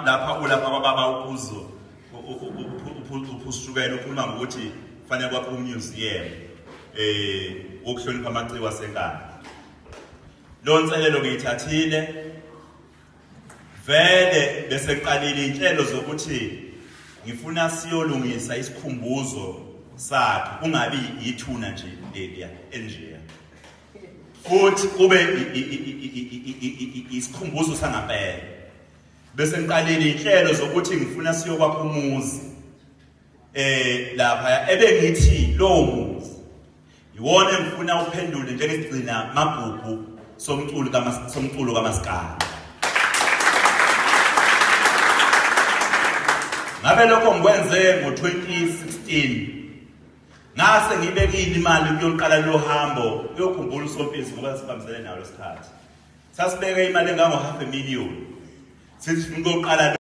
Lapha ulapha kwababa uphuzo uphuzishukela ukhuluma ngokuthi kufanele kwakhe umuseum wokuhlonipha amaciko aseNkandla. Lo nselelo ngiyithathile vele bese kuqalile inhlelo zokuthi ngifuna siyolungisa isikhumbuzo sakhe kungabi yithuna nje leliya elinjeya, futhi kube isikhumbuzo sangampela. Bese ngiqalile inhlelo zokuthi ngifuna siyokwakha umuzi lapha ebengithi lowo muzi iwona engifuna uphendule njengesigcina magugu somculo somculo kaMaskandi. Ngabe lokho ngikwenze ngo-2016, ngase ngibekile imali ukuyoqala lo hambo uyokhumbula uSompisi ngoba sibambisene nalo isikhathi. Sasibeke imali engango 500,000 sithi sifuna ukuyoqala.